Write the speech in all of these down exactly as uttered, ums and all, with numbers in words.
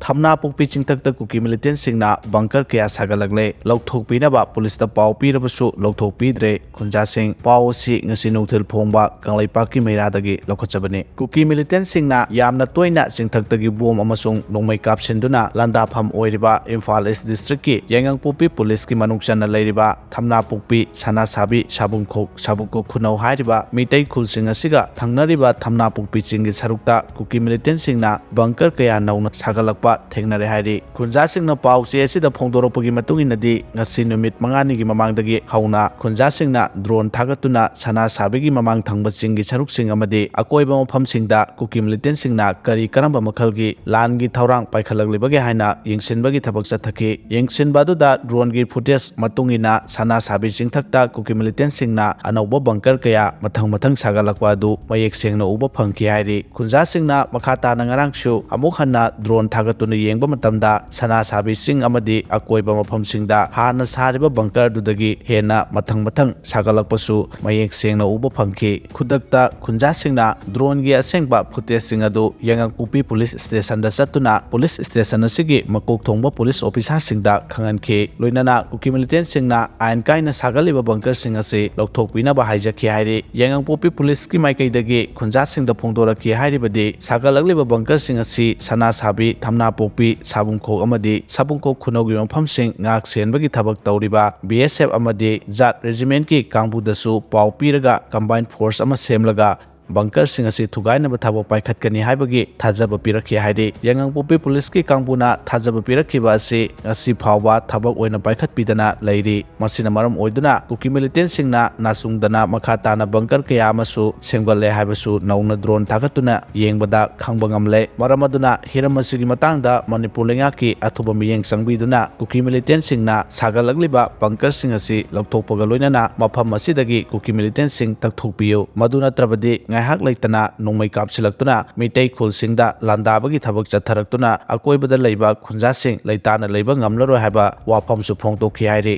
ꯊꯝꯅꯥꯄꯣꯛꯄꯤ ꯆꯤꯡꯊꯛꯇ ꯀꯨꯀꯤ ꯃꯤꯂꯤꯇꯦꯟꯁꯤꯡꯅ bunker ꯀꯌꯥ ꯁꯥꯒꯠꯂꯛꯂꯦ꯫ ꯂꯧꯊꯣꯛꯄꯤꯅꯕ ꯄꯨꯂꯤꯁꯇ ꯄꯥꯎ ꯄꯤꯔꯕꯁꯨ ꯂꯧꯊꯣꯛꯄꯤꯗ꯭ꯔꯦ꯫ ꯈꯨꯟꯖꯥꯁꯤꯡ꯫ ꯄꯥꯎ ꯑꯁꯤ ꯉꯁꯤ ꯅꯨꯡꯊꯤꯜ ꯐꯣꯡꯕ ꯀꯪꯂꯩꯄꯥꯛꯀꯤ ꯃꯩꯔꯥꯗꯒꯤ ꯂꯧꯈꯠꯆꯕꯅꯤ꯫ ꯀꯨꯀꯤ ꯃꯤꯂꯤꯇꯦꯟꯁꯤꯡꯅ ꯌꯥꯝꯅ ꯇꯣꯏꯅ ꯆꯤꯡꯊꯛꯇꯒꯤ ꯕꯣꯝ ꯑꯃꯁꯨꯡ ꯅꯣꯡꯃꯩ ꯀꯥꯞꯁꯤꯟꯗꯨꯅ ꯂꯥꯟꯗꯥꯐꯝ ꯑꯣꯏꯔꯤꯕ ꯏꯝꯐꯥꯜ ꯏꯁ ꯗꯤꯁꯇ꯭ꯔꯤꯛꯀꯤ ꯌꯥꯏꯉꯪꯄꯣꯛꯄꯤ ꯄꯨꯂꯤꯁꯀꯤ ꯃꯅꯨꯡ ꯆꯟꯅ ꯂꯩꯔꯤꯕ ꯊꯝꯅꯥꯄꯣꯛꯄꯤ, ꯁꯅꯥꯁꯥꯕꯤ, ꯁꯥꯕꯨꯡꯈꯣꯛ, ꯁꯥꯕꯨꯡꯈꯣꯛ ꯈꯨꯅꯧ ꯍꯥꯏꯔꯤꯕ ꯃꯤꯇꯩ ꯈꯨꯜꯁꯤꯡ ꯑꯁꯤꯒ ꯊꯪꯅꯔꯤꯕ ꯊꯝꯅꯥꯄꯣꯛꯄꯤ ꯆꯤꯡꯒꯤ ꯁꯔꯨꯛꯇ ꯀꯨꯀꯤ ꯃꯤꯂꯤꯇꯦꯟꯁꯤꯡꯅ ꯕꯪꯀꯔ ꯀꯌꯥ ꯅꯧꯅ ꯁꯥꯒꯠꯂꯛꯄ ꯊꯦꯡꯅꯔꯦ ꯍꯥꯏꯔꯤ꯫ ꯈꯨꯟꯖꯥꯁꯤꯡꯅ ꯄꯥꯎ ꯆꯦ ꯑꯁꯤꯗ ꯐꯣꯡꯗꯣꯔꯛꯄꯒꯤ ꯃꯇꯨꯡ ꯏꯟꯅꯗꯤ, ꯉꯁꯤ ꯅꯨꯃꯤꯠ ꯃꯉꯥꯅꯤꯒꯤ ꯃꯃꯥꯡꯗꯒꯤ ꯍꯧꯅ ꯈꯨꯟꯖꯥꯁꯤꯡꯅ ꯗ꯭ꯔꯣꯟ ꯊꯥꯒꯠꯇꯨꯅ ꯁꯅꯥꯁꯥꯕꯤꯒꯤ ꯃꯃꯥꯡ ꯊꯪꯕ ꯆꯤꯡꯒꯤ ꯁꯔꯨꯛꯁꯤꯡ ꯑꯃꯗꯤ ꯑꯀꯣꯏꯕ ꯃꯐꯝꯁꯤꯡꯗ ꯀꯨꯀꯤ ꯃꯤꯂꯤꯇꯦꯟꯁꯤꯡꯅ ꯀꯔꯤ ꯀꯔꯝꯕ ꯃꯈꯜꯒꯤ ꯂꯥꯟꯒꯤ ꯊꯧꯔꯥꯡ ꯄꯥꯏꯈꯠꯂꯛꯂꯤꯕꯒꯦ ꯍꯥꯏꯅ ꯌꯦꯡꯁꯤꯟꯕꯒꯤ ꯊꯕꯛ ꯆꯠꯊꯈꯤ꯫ ꯌꯦꯡꯁꯤꯟꯕ ꯑꯗꯨꯗ ꯗ꯭ꯔꯣꯟꯒꯤ ꯐꯨꯇꯦꯖ ꯃꯇꯨꯡ ꯏꯟꯅ ꯁꯅꯥꯁꯥꯕꯤ ꯆꯤꯡꯊꯛꯇ ꯀꯨꯀꯤ ꯃꯤꯂꯤꯇꯦꯟꯁꯤꯡꯅ ꯑꯅꯧꯕ ꯕꯪꯀꯔ ꯀꯌꯥ ꯃꯊꯪ ꯃꯊꯪ ꯁꯥꯒꯠꯂꯛꯄ ꯑꯗꯨ ꯃꯌꯦꯛ ꯁꯦꯡꯅ ꯎꯕ ꯐꯪꯈꯤ ꯍꯥꯏꯔꯤ꯫ ꯈꯨꯟꯖꯥꯁꯤꯡꯅ ꯃꯈꯥ ꯇꯥꯅ ꯉꯔꯥꯡꯁꯨ ꯑꯃꯨꯛ ꯍꯟꯅ ꯗ꯭ꯔꯣꯟ ꯊꯥꯒꯠꯇꯨꯅ ꯌꯦꯡꯕ ꯃꯇꯝꯗ ꯁꯅꯥꯁꯥꯕꯤ ꯆꯤꯡ ꯑꯃꯗꯤ ꯑꯀꯣꯏꯕ ꯃꯐꯝꯁꯤꯡꯗ ꯍꯥꯟꯅ ꯁꯥꯔꯤꯕ ꯕꯪꯀꯔ ꯑꯗꯨꯗꯒꯤ ꯍꯦꯟꯅ ꯃꯊꯪ ꯃꯊꯪ ꯁꯥꯒꯠꯂꯛꯄꯁꯨ ꯃꯌꯦꯛ ꯁꯦꯡꯅ ꯎꯕ ꯐꯪꯈꯤ꯫ ꯈꯨꯗꯛꯇ ꯈꯨꯟꯖꯥꯁꯤꯡꯅ ꯗ꯭ꯔꯣꯟꯒꯤ ꯑꯁꯦꯡꯕ ꯐꯨꯇꯦꯖꯁꯤꯡ ꯑꯗꯨ ꯌꯥꯏꯉꯪꯄꯣꯛꯄꯤ ꯄꯨꯂꯤꯁ ꯁ꯭ꯇꯦꯁꯟꯗ ꯆꯠꯇꯨꯅ ꯄꯨꯂꯤꯁ ꯁ꯭ꯇꯦꯁꯟ ꯑꯁꯤꯒꯤ ꯃꯀꯣꯛ ꯊꯣꯡꯕ ꯄꯨꯂꯤꯁ ꯑꯣꯐꯤꯁꯥꯔꯁꯤꯡꯗ ꯈꯪꯍꯟꯈꯤ꯫ ꯂꯣꯏꯅꯅ ꯀꯨꯀꯤ ꯃꯤꯂꯤꯇꯦꯟꯁꯤꯡꯅ ꯑꯥꯏꯟ ꯀꯥꯏꯅ ꯁꯥꯒꯠꯂꯤꯕ ꯕꯪꯀꯔꯁꯤꯡ ꯑꯁꯤ ꯂꯧꯊꯣꯛꯄꯤꯅꯕ ꯍꯥꯏꯖꯈꯤ ꯍꯥꯏꯔꯤ꯫ ꯌꯥꯏꯉꯪꯄꯣꯛꯄꯤ ꯄꯨꯂꯤꯁꯀꯤ ꯃꯥꯏꯀꯩꯗꯒꯤ ꯈꯨꯟꯖꯥꯁꯤꯡꯗ ꯐꯣꯡꯗꯣꯔꯛꯈꯤ ꯍꯥꯏꯔꯤꯕꯗꯤ ꯁꯥꯒꯠꯂꯛꯂꯤꯕ ꯕꯪꯀꯔꯁꯤꯡ ꯑꯁꯤ ꯁꯅꯥꯁꯥꯕꯤ, ꯊꯝꯅꯥꯄꯣꯛꯄꯤ, ꯁꯥꯕꯨꯡꯈꯣꯛ ꯑꯃꯗꯤ ꯁꯥꯕꯨꯡꯈꯣꯛ ꯈꯨꯅꯧꯒꯤ ꯃꯐꯝꯁꯤꯡ ꯉꯥꯛ ꯁꯦꯟꯕꯒꯤ ꯊꯕꯛ ꯇꯧꯔꯤꯕ ꯕꯤ ꯑꯦꯁ ꯑꯦꯐ ꯑꯃꯗꯤ ꯖꯥꯠ ꯔꯦꯖꯤꯃꯦꯟꯠꯀꯤ ꯀꯥꯡꯕꯨꯗꯁꯨ ꯄꯥꯎ ꯄꯤꯔꯒ ꯀꯝꯕꯥꯏꯟ ꯐꯣꯔꯁ ꯑꯃ ꯁꯦꯝꯂꯒ ꯕꯪꯀꯔꯁꯤꯡ ꯑꯁꯤ ꯊꯨꯒꯥꯏꯅꯕ ꯊꯕꯛ ꯄꯥꯏꯈꯠꯀꯅꯤ ꯍꯥꯏꯕꯒꯤ ꯊꯥꯖꯕ ꯄꯤꯔꯛꯈꯤ ꯍꯥꯏꯔꯤ꯫ ꯌꯥꯏꯉꯪꯄꯣꯛꯄꯤ ꯄꯨꯂꯤꯁꯀꯤ ꯀꯥꯡꯕꯨꯅ ꯊꯥꯖꯕ ꯄꯤꯔꯛꯈꯤꯕ ꯑꯁꯤ ꯉꯁꯤ ꯐꯥꯎꯕ ꯊꯕꯛ ꯑꯣꯏꯅ ꯄꯥꯏꯈꯠꯄꯤꯗꯅ ꯂꯩꯔꯤ꯫ ꯃꯁꯤꯅ ꯃꯔꯝ ꯑꯣꯏꯗꯨꯅ ꯀꯨꯀꯤ ꯃꯤꯂꯤꯇꯦꯟꯁꯤꯡꯅ ꯅꯥꯆꯨꯡꯗꯅ ꯃꯈꯥ ꯇꯥꯅ ꯕꯪꯀꯔ ꯀꯌꯥ ꯑꯃꯁꯨ ꯁꯦꯝꯒꯠꯂꯦ ꯍꯥꯏꯕꯁꯨ ꯅꯧꯅ ꯗ꯭ꯔꯣꯟ ꯊꯥꯒꯠꯇꯨꯅ ꯌꯦꯡꯕꯗ ꯈꯪꯕ ꯉꯝꯂꯦ꯫ ꯃꯔꯝ ꯑꯗꯨꯅ ꯍꯤꯔꯝ ꯑꯁꯤꯒꯤ ꯃꯇꯥꯡꯗ ꯃꯅꯤꯄꯨꯔ ꯂꯩꯉꯥꯛꯀꯤ ꯑꯊꯨꯕ ꯃꯤꯠꯌꯦꯡ ꯆꯪꯕꯤꯗꯨꯅ ꯀꯨꯀꯤ ꯃꯤꯂꯤꯇꯦꯟꯁꯤꯡꯅ ꯁꯥꯒꯠꯂꯛꯂꯤꯕ ꯕꯪꯀꯔꯁꯤꯡ ꯑꯁꯤ ꯂꯧꯊꯣꯛꯄꯒ ꯂꯣꯏꯅꯅ ꯃꯐꯝ ꯑꯁꯤꯗꯒꯤ ꯀꯨꯀꯤ ꯃꯤꯂꯤꯇꯦꯟꯁꯤꯡ ꯇꯛꯊꯣꯛꯄꯤꯌꯨ꯫ ꯃꯗꯨ ꯅꯠꯇ꯭ꯔꯕꯗꯤ ꯉꯥꯏꯍꯥꯛ ꯂꯩꯇꯅ ꯅꯣꯡꯃꯩ ꯀꯥꯞꯁꯤꯜꯂꯛꯇꯨꯅ ꯃꯤꯇꯩ ꯈꯨꯜꯁꯤꯡꯗ ꯂꯥꯟꯗꯥꯕꯒꯤ ꯊꯕꯛ ꯆꯠꯊꯔꯛꯇꯨꯅ ꯑꯀꯣꯏꯕꯗ ꯂꯩꯕ ꯈꯨꯟꯖꯥꯁꯤꯡ ꯂꯩꯇꯥꯅ ꯂꯩꯕ ꯉꯝꯂꯔꯣꯏ ꯍꯥꯏꯕ ꯋꯥꯐꯝꯁꯨ ꯐꯣꯡꯗꯣꯛꯈꯤ ꯍꯥꯏꯔꯤ꯫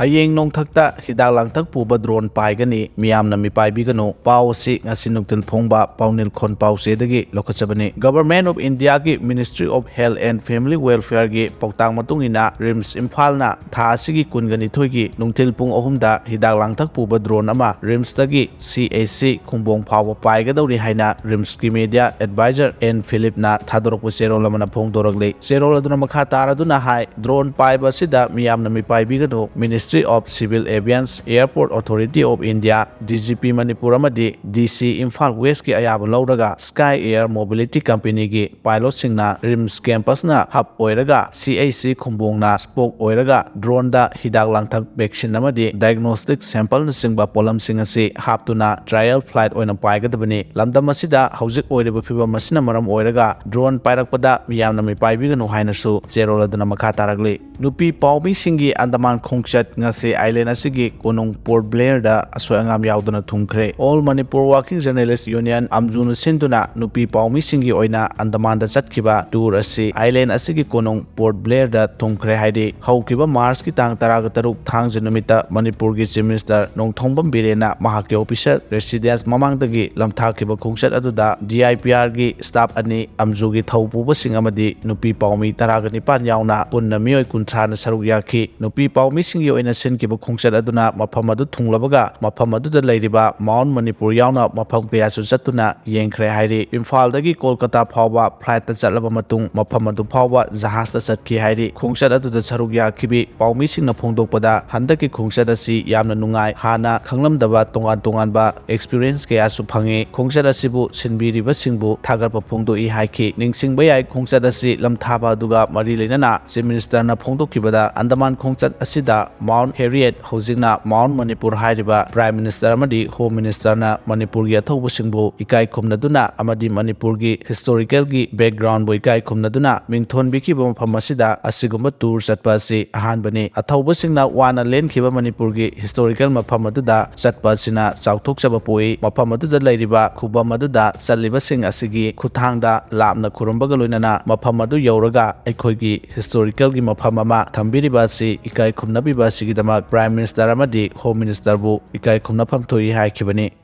ꯍꯌꯦꯡ ꯅꯣꯡꯊꯛꯇ ꯍꯤꯗꯥꯛ ꯂꯥꯡꯊꯛ ꯄꯨꯕ drone ꯄꯥꯏꯒꯅꯤ, ꯃꯤꯌꯥꯝꯅ ꯃꯤꯄꯥꯏꯕꯤꯒꯅꯨ꯫ ꯄꯥꯎ ꯑꯁꯤ ꯉꯁꯤ ꯅꯨꯡꯊꯤꯜ ꯐꯣꯡꯕ ꯄꯥꯎꯅꯤꯜ ꯈꯣꯟ ꯄꯥꯎꯆꯦꯗꯒꯤ ꯂꯧꯈꯠꯆꯕꯅꯤ꯫ Government of Indiaꯒꯤ Ministry of Health and Family Welfareꯒꯤ ꯄꯥꯎꯇꯥꯛ ꯃꯇꯨꯡ ꯏꯟꯅ, RIMS ꯏꯝꯐꯥꯜꯅ ꯊꯥ ꯑꯁꯤꯒꯤ ꯀꯨꯟꯒ ꯅꯤꯊꯣꯏꯒꯤ ꯅꯨꯡꯊꯤꯜ ꯄꯨꯡ ꯑꯍꯨꯝꯗ ꯍꯤꯗꯥꯛ ꯂꯥꯡꯊꯛ ꯄꯨꯕ drone ꯑꯃ RIMSꯇꯒꯤ CHC ꯈꯨꯝꯕꯣꯡ ꯐꯥꯎꯕ ꯄꯥꯏꯒꯗꯧꯔꯤ ꯍꯥꯏꯅ RIMSꯀꯤ media advisor N Philipꯅ ꯊꯥꯗꯣꯔꯛꯄ ꯆꯦꯔꯣꯜ ꯑꯃꯅ ꯐꯣꯡꯗꯣꯔꯛꯂꯤ꯫ ꯆꯦꯔꯣꯜ ꯑꯗꯨꯅ ꯃꯈꯥ ꯇꯥꯔꯗꯨꯅ ꯍꯥꯏ, drone ꯄꯥꯏꯕ ꯑꯁꯤꯗ ꯃꯤꯌꯥꯝꯅ ꯃꯤꯄꯥꯏꯕꯤꯒꯅꯨ꯫ Ministry of Civil Aviation, Airport Authority of India, DGP Manipur ꯑꯃꯗꯤ DC ꯏꯝꯐꯥꯜ Westꯀꯤ ꯑꯌꯥꯕ ꯂꯧꯔꯒ Sky Air Mobility Companyꯒꯤ pilotꯁꯤꯡꯅ RIMS campusꯅ hub ꯑꯣꯏꯔꯒ CHC ꯈꯨꯝꯕꯣꯡꯅ spoke ꯑꯣꯏꯔꯒ droneꯗ ꯍꯤꯗꯥꯛ ꯂꯥꯡꯊꯛ, vaccine ꯑꯃꯗꯤ diagnostic sampleꯅꯆꯤꯡꯕ ꯄꯣꯠꯂꯝꯁꯤꯡ ꯑꯁꯤ ꯍꯥꯞꯇꯨꯅ trial flight ꯑꯣꯏꯅ ꯄꯥꯏꯒꯗꯕꯅꯤ꯫ ꯂꯝꯗꯝ ꯑꯁꯤꯗ ꯍꯧꯖꯤꯛ ꯑꯣꯏꯔꯤꯕ ꯐꯤꯕꯝ ꯑꯁꯤꯅ ꯃꯔꯝ ꯑꯣꯏꯔꯒ drone ꯄꯥꯏꯔꯛꯄꯗ ꯃꯤꯌꯥꯝꯅ ꯃꯤꯄꯥꯏꯕꯤꯒꯅꯨ ꯍꯥꯏꯅꯁꯨ ꯆꯦꯔꯣꯜ ꯑꯗꯨꯅ ꯃꯈꯥ ꯇꯥꯔꯛꯂꯤ꯫ ꯅꯨꯄꯤ ꯄꯥꯎꯃꯤꯁꯤꯡꯒꯤ ꯑꯟꯗꯃꯥꯟ ꯈꯣꯡꯆꯠ ꯉꯁꯤ island ꯑꯁꯤꯒꯤ ꯀꯣꯅꯨꯡ Port Blairꯗ ꯑꯁꯣꯏ ꯑꯉꯥꯝ ꯌꯥꯎꯗꯅ ꯊꯨꯡꯈ꯭ꯔꯦ꯫ All Manipur Working Journalist Union, ꯑꯝꯖꯨꯅ ꯁꯤꯟꯗꯨꯅ ꯅꯨꯄꯤ ꯄꯥꯎꯃꯤꯁꯤꯡꯒꯤ ꯑꯣꯏꯅ ꯑꯟꯗꯃꯥꯟꯗ ꯆꯠꯈꯤꯕ tour ꯑꯁꯤ island ꯑꯁꯤꯒꯤ ꯀꯣꯅꯨꯡ Port Blairꯗ ꯊꯨꯡꯈ꯭ꯔꯦ ꯍꯥꯏꯔꯤ꯫ ꯍꯧꯈꯤꯕ Marchꯀꯤ ꯇꯥꯡ ꯇꯔꯥꯒ ꯇꯔꯨꯛ ꯊꯥꯡꯖ ꯅꯨꯃꯤꯠꯇ ꯃꯅꯤꯄꯨꯔꯒꯤ Chief Minister ꯅꯣꯡꯊꯣꯝꯕꯝ ꯕꯤꯔꯦꯟꯅ ꯃꯍꯥꯛꯀꯤ official residence ꯃꯃꯥꯡꯗꯒꯤ ꯂꯝꯊꯥꯈꯤꯕ ꯈꯣꯡꯆꯠ ꯑꯗꯨꯗ DIPRꯒꯤ staff ꯑꯅꯤ, ꯑꯝꯖꯨꯒꯤ ꯊꯧ ꯄꯨꯕꯁꯤꯡ ꯑꯃꯗꯤ ꯅꯨꯄꯤ ꯄꯥꯎꯃꯤ ꯇꯔꯥꯒ ꯅꯤꯄꯥꯟ ꯌꯥꯎꯅ ꯄꯨꯟꯅ ꯃꯤꯑꯣꯏ ꯀꯨꯟꯊ꯭ꯔꯥꯅ ꯁꯔꯨꯛ ꯌꯥꯈꯤ꯫ ꯅꯨꯄꯤ ꯄꯥꯎꯃꯤꯁꯤꯡꯒꯤ ꯑꯣꯏꯅ ꯁꯤꯟꯈꯤꯕ ꯈꯣꯡꯆꯠ ꯑꯗꯨꯅ ꯃꯐꯝ ꯑꯗꯨ ꯊꯨꯡꯂꯕꯒ, ꯃꯐꯝ ꯑꯗꯨꯗ ꯂꯩꯔꯤꯕ Mount Manipur ꯌꯥꯎꯅ ꯃꯐꯝ ꯀꯌꯥꯁꯨ ꯆꯠꯇꯨꯅ ꯌꯦꯡꯈ꯭ꯔꯦ ꯍꯥꯏꯔꯤ꯫ ꯏꯝꯐꯥꯜꯗꯒꯤ ꯀꯣꯜꯀꯇꯥ ꯐꯥꯎꯕ flightꯇ ꯆꯠꯂꯕ ꯃꯇꯨꯡ ꯃꯐꯝ ꯑꯗꯨ ꯐꯥꯎꯕ ꯖꯍꯥꯖꯇ ꯆꯠꯈꯤ ꯍꯥꯏꯔꯤ꯫ ꯈꯣꯡꯆꯠ ꯑꯗꯨꯗ ꯁꯔꯨꯛ ꯌꯥꯈꯤꯕꯤ ꯄꯥꯎꯃꯤꯁꯤꯡꯅ ꯐꯣꯡꯗꯣꯛꯄꯗ, ꯍꯟꯗꯛꯀꯤ ꯈꯣꯡꯆꯠ ꯑꯁꯤ ꯌꯥꯝꯅ ꯅꯨꯡꯉꯥꯏ, ꯍꯥꯟꯅ ꯈꯪꯂꯝꯗꯕ ꯇꯣꯉꯥꯟ ꯇꯣꯉꯥꯟꯕ experience ꯀꯌꯥꯁꯨ ꯐꯪꯉꯤ꯫ ꯈꯣꯡꯆꯠ ꯑꯁꯤꯕꯨ ꯁꯤꯟꯕꯤꯔꯤꯕꯁꯤꯡꯕꯨ ꯊꯥꯒꯠꯄ ꯐꯣꯡꯗꯣꯛꯏ ꯍꯥꯏꯈꯤ꯫ ꯅꯤꯡꯁꯤꯡꯕ ꯌꯥꯏ, ꯈꯣꯡꯆꯠ ꯑꯁꯤ ꯂꯝꯊꯥꯕ ꯑꯗꯨꯒ ꯃꯔꯤ ꯂꯩꯅꯅ Chief Ministerꯅ ꯐꯣꯡꯗꯣꯛꯈꯤꯕꯗ, ꯑꯟꯗꯃꯥꯟ ꯈꯣꯡꯆꯠ ꯑꯁꯤꯗ Mount Harriet, ꯍꯧꯖꯤꯛꯅ Mount Manipur ꯍꯥꯏꯔꯤꯕ Prime Minister ꯑꯃꯗꯤ Home Ministerꯅ ꯃꯅꯤꯄꯨꯔꯒꯤ ꯑꯊꯧꯕꯁꯤꯡꯕꯨ ꯏꯀꯥꯏ ꯈꯨꯝꯅꯗꯨꯅ ꯑꯃꯗꯤ ꯃꯅꯤꯄꯨꯔꯒꯤ historicalꯒꯤ backgroundꯕꯨ ꯏꯀꯥꯏ ꯈꯨꯝꯅꯗꯨꯅ ꯃꯤꯡꯊꯣꯟꯕꯤꯈꯤꯕ ꯃꯐꯝ ꯑꯁꯤꯗ ꯑꯁꯤꯒꯨꯝꯕ tour ꯆꯠꯄ ꯑꯁꯤ ꯑꯍꯥꯟꯕꯅꯤ꯫ ꯑꯊꯧꯕꯁꯤꯡꯅ ꯋꯥꯅ ꯂꯦꯟꯈꯤꯕ ꯃꯅꯤꯄꯨꯔꯒꯤ historical ꯃꯐꯝ ꯑꯗꯨꯗ ꯆꯠꯄ ꯑꯁꯤꯅ ꯆꯥꯎꯊꯣꯛꯆꯕ ꯄꯣꯛꯏ꯫ ꯃꯐꯝ ꯑꯗꯨꯗ ꯂꯩꯔꯤꯕ ꯈꯨꯕꯝ ꯑꯗꯨꯗ ꯆꯠꯂꯤꯕꯁꯤꯡ ꯑꯁꯤꯒꯤ ꯈꯨꯠꯊꯥꯡꯗ ꯂꯥꯞꯅ ꯈꯨꯔꯨꯝꯕꯒ ꯂꯣꯏꯅꯅ ꯃꯐꯝ ꯑꯗꯨ ꯌꯧꯔꯒ ꯑꯩꯈꯣꯏꯒꯤ historicalꯒꯤ ꯃꯐꯝ ꯑꯃ ꯊꯝꯕꯤꯔꯤꯕ ꯑꯁꯤ ꯏꯀꯥꯏ ꯈꯨꯝꯅꯕꯤꯕ ꯑꯁꯤ ꯑꯁꯤꯒꯤꯗꯃꯛ Prime Minister ꯑꯃꯗꯤ Home Ministerꯕꯨ ꯏꯀꯥꯏ ꯈꯨꯝꯅꯐꯝ ꯊꯣꯛꯏ ꯍꯥꯏꯈꯤꯕꯅꯤ꯫